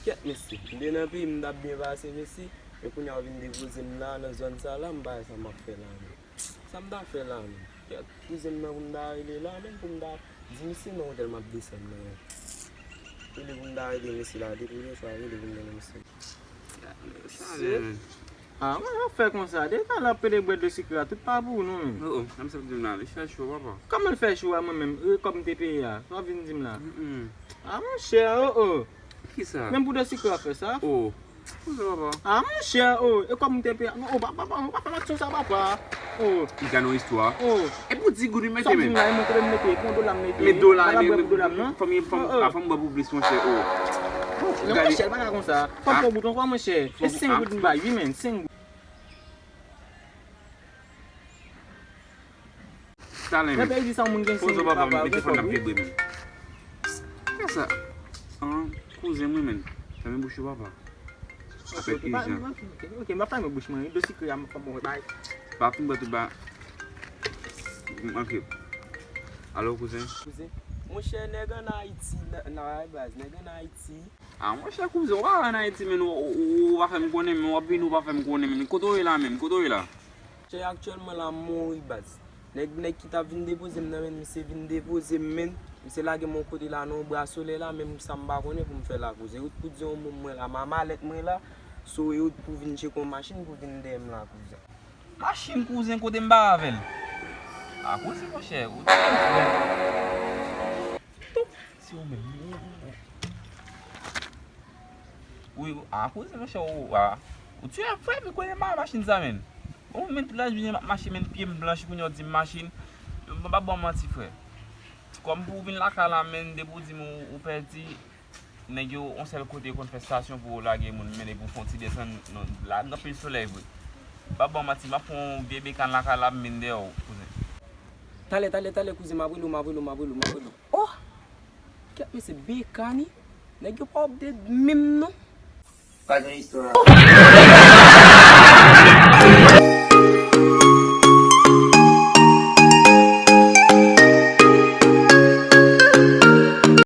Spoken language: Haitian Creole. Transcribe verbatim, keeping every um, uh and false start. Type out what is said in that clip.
Kèt mesye, m te nan peyi m, m t ap byen pase mesye, men kounye a w vin depoze m la nan zòn sa la, m pa wè sa m ap fè la menm. Sa m ta fè la menm? Kèt, kouzen m nan pou m ta rele la menm, pou m ta di misye nan otèl m ap desann nan. Rele pou m ta rele mesye la, depi lè sa rele pou m rele misye. Sa lè menm. Ah, mwen ap fè konsa. Depi talè ap pede bwè dlo sikre a, tout pa pou nou menm. Oh, oh, sa misye ap di m la, li fè cho, papa. Kòman l fè cho a mwen menm? E kòb m te peye a, sa w vin di m la? Mm, mm. Ah, monchè, oh, oh. Kisa? Menm pou dlo sikre a fè sa? Oh. Kouzen, papa. Ah, monchè, oh, e kòb m te peye a? Non, oh, papa, papa, papa, pa fè m aksyon sa, papa. Oh. Li ka nan istwa. Oh. E pou di goud wi, mete menm. Sa w di m la, e mwen kote m mete, pran dola m mete. Men dola, men, men, fò m, fò m bwè pou plis, monchè, oh. Men monchè, l pa ka konsa. Fò m pran bout ankò, monchè. E senk goud m bay, wi, men, senk goud. Talè menm. Nan peyi di sa, moun gen senk goud, papa, ou gen kòb, wi. Kisa? An, kouzen mwen menm. Fèmen bouch ou, papa. Afè ijan. Ok, ok, ok, m ap fèmen bouch mwen, wi. Dlo sikre a, m ap fè mwen bay. Pa fin bwè tout ba. Ok. Alo, kouzen. Kouzen. Monchè, nèg ann Ayiti, nan, nan baz, nèg ann Ayiti. Ah, monchè, kouzen, ou pa ann Ayiti, men ou, ou, ou, ou pa fè m konnen, men w ap vini, ou pa fè m konnen, men kote w ye la menm, kote w ye la? Monchè, aktyèlman la, m mouri baz. Nèg, nèg ki t ap vin depoze m nan, men misye vin depoze m, men misye lage m yon kote la, nan yon bra solèy la, menm sa m pa konnen pou m fè la, kouzen. Ou t pou di yon moun mwen la, m a malèt mwen la, so e ou t pou vin tcheke yon machin pou vin dèyè m la, kouzen. Machin kouzen kote m pa avè l. A kouzen monchè, ou te frè. Tou, se ou menm. Wi, a kouzen monchè, ou a. Ou tchwe frè, men kote m pa avè machin sa menm. Bon, men tout lajounen m ap mache, men pye m blanch, kounye a w di m machin. M pa ba w manti frè. Kòm pou w vin lakay la, men depi w di m ou, ou pèdi, nèg yo, yon sèl kote yo konn fè estasyon pou yo lage moun, men depi w fè yon ti desann, non, la, anpil solèy vre. Pa ba w manti, m ap pran yon vye bekàn lakay la, m vin dèyè w, kouzen. Talè, talè, talè, kouzen, m ap rele w, m ap rele w, m ap rele w, m ap rele w. Oh! Kèt mesye, bekàn wi. Nèg yo pa update menm non. Pa gen istwa.